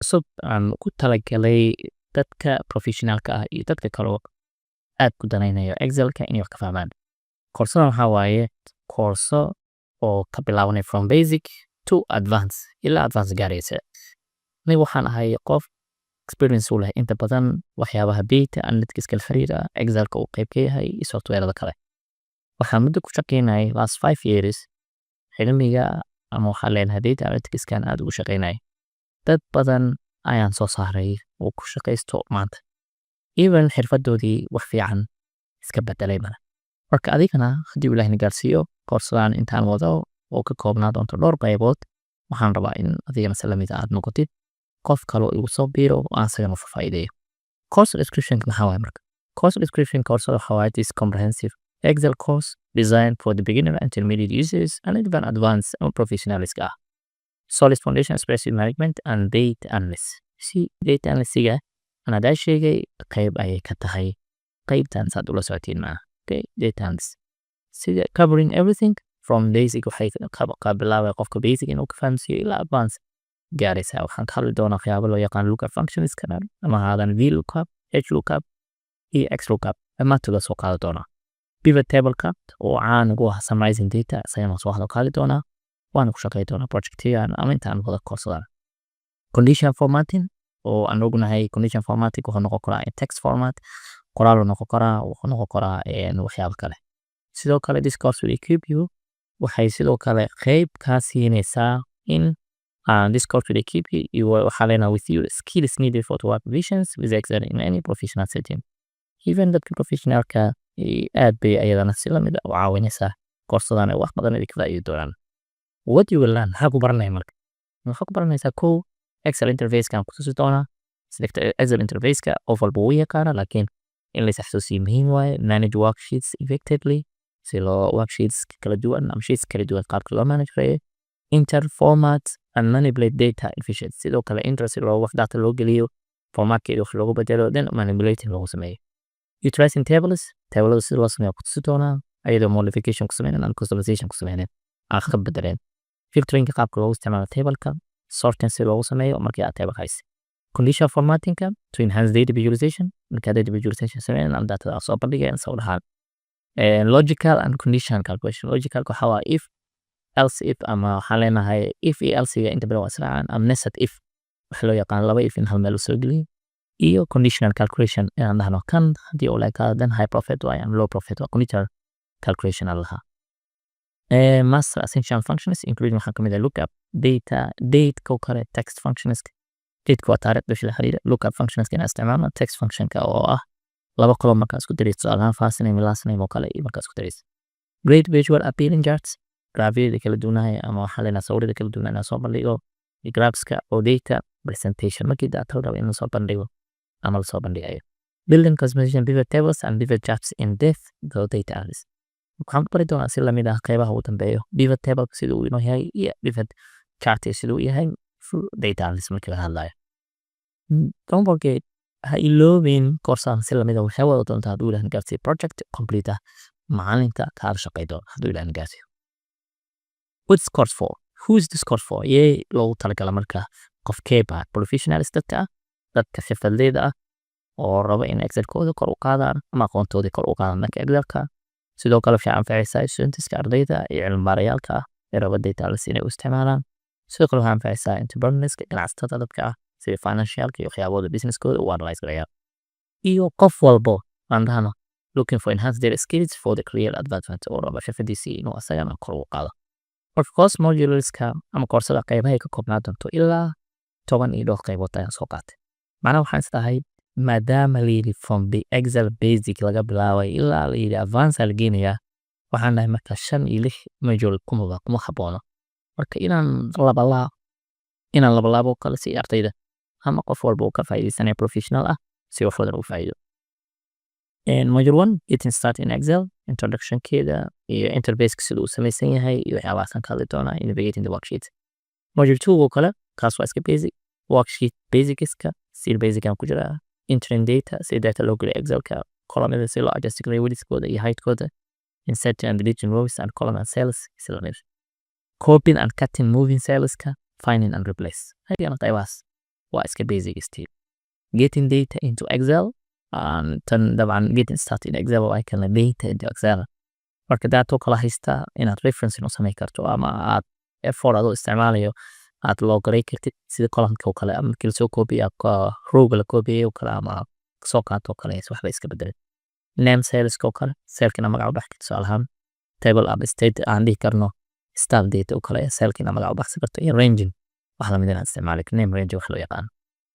Cusub aan ku talagalay dadka professionalka ah iyo dadka kaloo aad ku danaynayo Excelka inay wax ka fahmaan. Koorsadan waxaa waaye koorso oo ka bilaabanay from basic to advance, ilaa advance gaaraysa. Aniga waxaan ahay qof experience u leh inta badan waxyaabaha data analytics la xiriira, Excelka uu qayb ka yahay iyo software-da kale. Waxaan muddo ku shaqeynayay last 5 years cilmiga ama waxaan leenahay data analytics-kan aad ugu shaqeynayay. Dad badan ayaan soo saaray oo ku shaqaysto maanta, even xirfadoodii wax fiican iska bedelay mana. Marka adigana haddii uu Ilaahna gaarsiiyo, koorsadan intaan wado oo ka koobnaa doonto dhowr qaybood, waxaan rabaa in adigana si lamid aad noqotid qof kaloo igu soo biiro oo aan isagana faa'iideeyo. Course description maxaa waaye marka? Course description koorsada waxaa waaye this comprehensive Excel course designed for the beginner, intermediate users and even advanced ama professionals ah. Solid foundation, spreadsheet management and data analysis. Si data analysis-ga aan hadaa sheegay qayb ayay ka tahay qaybtan, saad ula socotiin maaha. Okay, data analysis sida covering everything from basic, waxay ka bilaabay qofka basic inuu ka fahamsiiyo ilaa advance gaaraysa. Waxaan ka hadli doonaa waxyaabo loo yaqaan lookup functions kana ama haadan VLOOKUP, HLOOKUP iyo XLOOKUP, dhammaantood soo qaadi doonaa. Pivot table-ka oo caan ugu ah summarizing data, isagana soo hadal qaadi doonaa, waana ku shaqey doonaa projectigan ama intaan wada koorsadaan. Condition formatting oo aan ognahay, condition formatting wuxuu noqon karaa text format, qoraal uu noqon karaa, wuxuu noqon karaa waxyaabo kale. Sidoo kale this course will equip you, waxay sidoo kale qeyb kaa siinaysaa in this course will equip you, waxaa leenahay, with your skills needed for to work visions with Excel in any professional setting. Even dadka professionalka aad bay ayadana si lamid ah u caawinaysaa koorsadan, ay wax badan idinka faa'iidi doonaan. What you will learn, maxaa ku baranaya marka? Waxaa ku baranaysaa kow, Excel interface-kan ku tusi doonaa. Select Excel interface-ka qof walba wuu yaqaana, laakiin in la is xasuusiyo muhiim waaye. Manage worksheets effectively, si loo worksheets kala duwan ama sheets kala duwan qaabka loo manage gareeyo. Enter, format and manipulate data efficient. Sidoo kale enter, si loo wax data loo geliyo, formatkeeda wax loogu bedelo, then manipulating loogu sameeyo. Utilizing tables, tablada sida loo sameeyo ku tusi doonaa, ayadoo modification ku sameynan and customization ku sameynen, aan ka bedeleen. Filterinka qaabka loogu isticmaalo tableka, sorting si loogu sameeyo markii aad table haysa. Condition formattingka to enhance data visualization, markaa data visualization sameynan ama datada aad soo bandhigeen sawir ahaan. Logical and conditional calculation. Logical waxaa waa if, else if, ama waxaan leenahay if iyo else-ga inta badan waa israacaan, ama nested if waxa loo yaqaan, laba if in hal meel usoo geliyo, iyo conditional calculation inaan dhahno kan haddii uu leekaado then high profit waaye ama low profit waa conditional calculation aan lahaa. Master essential functions including, waxaa kamid ah lookup, data, date ko kale, text functions. Date waa taariikh bisha la xiriira. Lookup functions inaan isticmaalno, text functionka oo ah laba column markaa isku darayso, tusaale ahaan first name, last name oo kale iyo markaa isku darayso. Create visual appealing charts, graphyada kala duwanahay ama waxaa leenahay sawirada kala duwan inaan soo bandhigo, iyo graphska oo data presentation markii data la rabo in lasoo bandhigo ama lasoo bandhigayo. Building customization pivot tables and pivot charts in depth the data analysis. Waxaan ku bari doonaa si lamid ah qeybaha ugu dambeeyo pivot table sida uu inoo yahay iyo pivot chart sida uu yahay data analysis markii laga hadlayo. Don't forget, ha iloobin, koorsadan si lamid ah waxay wada doontaa hadduu Ilaah gaarsiiyo project complete ah, macalinka kaala shaqey doona hadduu Ilaah gaarsiiyo. What's course for? Who is this course for? Yee loogu talagala marka? Qofkee baa? Professionals, dadka ah, dadka xirfadleyda ah oo raba in Excelkooda kor u qaadaan ama aqoontoodii kor u qaadaan dhanka Excelka. Sidoo kale waxay anfacaysaa studentska, ardayda iyo cilmi baarayaalka ah ee raba data analysis inay u isticmaalaan. Sidoo kale waxay anfacaysaa entrepreneurska, ganacsatada dadka ah, sida financialka iyo waxyaabahooda businesskooda u analyze gareeyaan, iyo qof walbo aan dhahno looking for enhance their skills for the career advancement, oo raba xirfadiisii inuu asagana kor ugu qaado. Of course, moduleska ama koorsada qaybahay ka koobnaa doonto ilaa toban iyo dhowr qaybood ayaan soo qaatay. Macnaha waxaan isdahay, maadaama la yidhi from the Excel basic laga bilaabay ilaa la yidhi advance la geenayaa, waxaan dhahay marka shan iyo lix module kuma haboono. Marka inaan labalaabo kale si ardayda ama qof walba uu ka faa'iidaysanaya professional ah si wax badan ugu faa'iido. Module one, getting started in Excel, introductionkeeda iyo interfaceka sida uu samaysan yahay iyo waxyaabahaasaan ka hadli doonaa, navigating the worksheet. Module two oo kale, kaas waa iska basic worksheet basicska, still basic aan ku jiraa. Entering data, si data loo geliyo Excelka, columnada si loo adjust gareeyo widthkooda iyo heightkooda, insert and deleting rows and column and cells isla mid, copying and cutting, moving cellska, finding and replace, ayagana qaybahaas. Waa iska basic still. Getting data into Excel, tan dabcan getting started in Excel waa kana data into Excel. Marka data kala haysta inaad referencing u samayn karto ama aad F4 adoo isticmaalayo aad loo garay kartid, sida columnka oo kale ama markii lasoo koobiyo, rowga la koobiyey oo kale ama soo qaato oo kale, waxba iska bedelin. Name cellska oo kale, cellkina magac u baxki, tusaale ahaan table ama state aan dhihi karno staff data oo kale, cellkina magac u baxsan karto, iyo ranging wax lamid inaad isticmaali, name range wax loo yaqaan.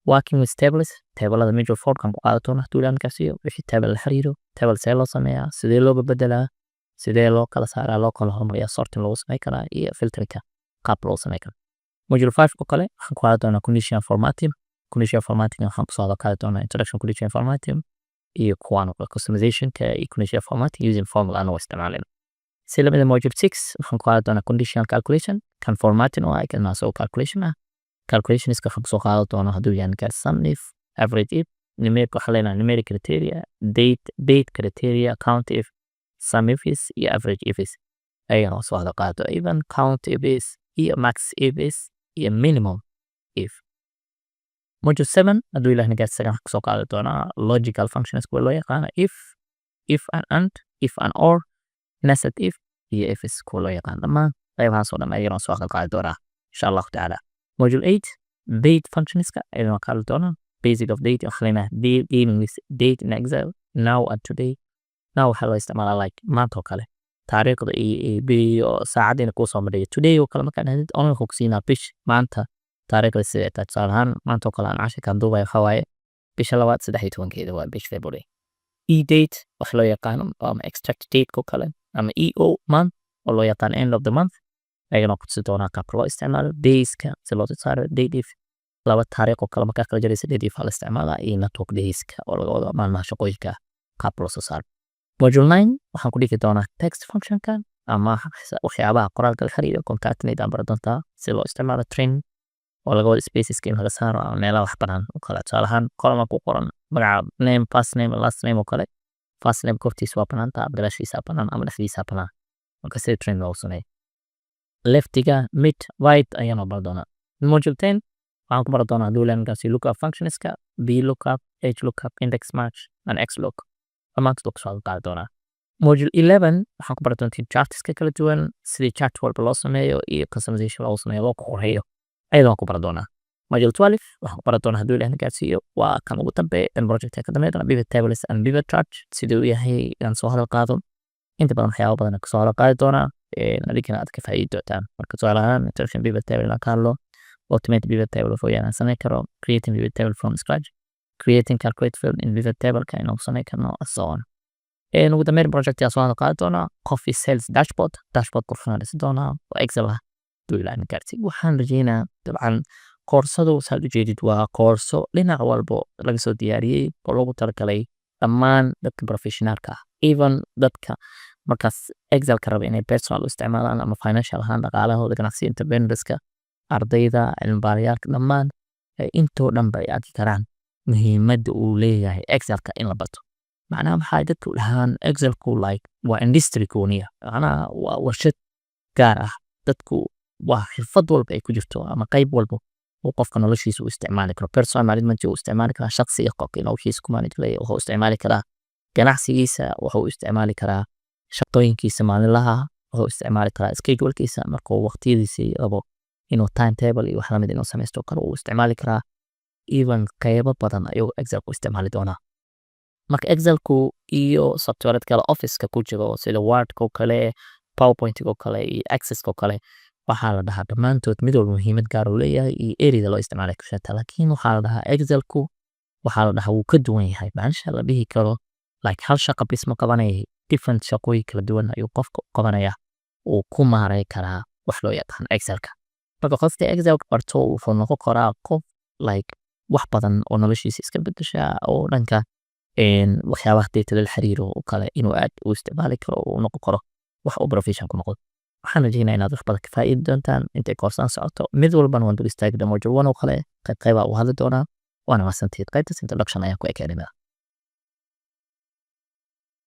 Working with tables, tablada module 4 kan ku qaadato hadduu Ilaahay markaas siiyo, wixii table la xiriiro, table see loo sameeyaa, sidee loo bedelaa, sidee loo kala saaraa, loo kala hormariyaa, sorting loogu samey karaa iyo filterinka qaab loogu samey karaa. Module 5 oo kale waxaan ku qaadan doonaa conditional formatting. Conditional formatting waxaan kusoo hadal qaadi doonaa introduction conditional formatting iyo kuwaan oo kale, customizationka iyo conditional formatting using formula anagoo isticmaalin. Si lamid ah module 6 waxaan ku qaadan doonaa conditional calculation, kan formatting oo ah, kan asoo calculation ah. Calculationska waxaan kusoo qaadan doonaa hadduu yahay ninkaas sum if, average if, numeric, waxaa leenahay numeric criteria, date, date criteria, count if, sum ifs iyo average ifs ayagana soo hadal qaado, even count ifs iyo max ifs iyo minimum if. Module 7 hadduu Ilaah ninkaas isagan waxaan kusoo qaadi doonaa logical functions kuwa loo yaqaano if, if and, if and or, nested if iyo ifs kuwa loo yaqaan. Dhammaan qaybahaas oo dhan ayagana soo hadal qaadi doonaa insha Allahu tacaala. Module 8 date functionska ayadana qaadi doonaa basic of date, waxaa leenahay dealing with date in Excel, now and today. Now waxaa loo isticmaalaa like maanta oo kale taariikhda iyo saacaddiina kuu soo madhiyo. Today oo kale markaan dhahdid, only wuxuu ku siinaa bish maanta taariikhda sidee tahay. Tusaale ahaan maanta oo kale aan cashirkaan duubaya waxaa waaye bisha labaad 13-keeda, waa bish February. E date wax loo yaqaano ama extract date oo kale ama eo month oo loo yaqaano end of the month, ayagana ku tusi doonaa qaabka loo isticmaalo dayska si loo soo saaro. Date if, laba taariikh oo kale markaa kala jaraysa, date if la isticmaalaa, iyo network dayska oo laga wado maalmaha shaqooyinka qaabka loo soo saaro. Module 9 waxaan ku dhigi doonaa text functionka ama waxyaabaha qoraalka la xiriira. Concatenate aan bari doontaa si loo isticmaalo, trim oo laga wado spaceska in laga saaro ama meelaha wax banaan oo kale. Tusaale ahaan column ku qoran magaca name, first name, last name oo kale, first name kortiisa waa banaanta ama gadaashiisa banaan ama dhexdiisa banaan, marka sida trim loogu sameeyo. Leftiga, mid, right ayaan bari doonaa. Module 10 waxaan ku bari doonaa dulankaasi lookup functionska, v lookup, h lookup, index match and x look, dhammaantood ku soo qaadi doonaa. Module 11 waxaan ku bari doontaa chartska kala duwan, sidii chart walba loo sameeyo iyo customization loogu sameeyo, loo qurxiyo, ayadoo waan ku bari doonaa. Module 12 waxaan ku bari doonaa hadduu Ilaah gaarsiiyo, waa kan ugu dambeeya in project ka dambeeya doona, pivot tables and pivot chart siduu yahay inaan soo hadal qaado. Inta badan waxyaabo badan kasoo hadal qaadi doonaa, adigana aad ka faa'iidi doontaan. Marka tusaale ahaan introduction pivot table inaan ka hadlo, automate pivot table wuxuu yahay inaan samayn karo, creating pivot table from scratch, creating calculate field in pivot table-ka inaan samayn karno, so on. Ugu dambeyn project yaa soo hadal qaadi doonaa coffee sales dashboard, dashboard qurxan dhisi doonaa oo Excel ah hadduu Ilaah gaarsiiyo. Waxaan rajeynaa dabcan koorsadu saad ujeedid waa koorso dhinac walbo laga soo diyaariyey oo loogu talagalay dhammaan dadka professionalka ah, even dadka markaas Excelka raba inay personal u isticmaalaan ama financial ahaan dhaqaalahooda ganacsi, entrepreneurska, ardayda, cilmibaarayaalka, dhammaan intoo dhan ba ay arki karaan muhiimadda uu leeyahay Excelka in la barto. Macnaha maxaa dadku dhahaan Excelku like waa industry gooniya, macnaha waa warshad gaar ah, dadku waa xirfad walba ay ku jirto ama qayb walba uu qofka noloshiisa u isticmaali karo. Personal management uu isticmaali karaa, shaqsiga qofka noloshiisa ku manage gareeyo wuxuu isticmaali karaa ganacsigiisa, wuxuu isticmaali karaa shaqooyinkiisa maalinlaha, wuxuu isticmaali karaa schedulekiisa markuu waqtiyadiisii rabo inuu timetable iyo wax lamid inuu sameysto kale uu isticmaali karaa. Even qeybo badan ayuu Excelku isticmaali doonaa. Marka Excelku iyo software kale officeka ku jiro sida Wordka oo kale, PowerPointiga oo kale iyo Accesska oo kale, waxaa la dhahaa dhammaantood mid walba muhiimad gaar uu leeyahay iyo areada loo isticmaalay kushata. Laakiin waxaa la dhahaa Excelku waxaa la dhahaa wuu ka duwan yahay, macnaha la dhihi karo like hal shaqa bis ma qabanaya, different shaqooyin kala duwan ayuu qofka u qabanaya, uu ku maaray karaa wax loo yaqaan Excelka. Marka qofka Excelka barto wuxuu noqon karaa qof like wax badan oo noloshiisa iska bedesha oo dhanka waxyaabaha data la xiriiro oo kale inuu aad u isticmaali karo oo uu noqon karo wax uu profession ku noqdo. Waxaan rajeynaya inaad wax badan ka faa'iidi doontaan intay koorsaan socoto. Mid walbana waan dul istaagi doonaa, module 1 oo kale qayb qaybaa u hadli doonaa. Waana mahadsantihiin. Qaybtaas introduction ayaan ku ekeenaynaa.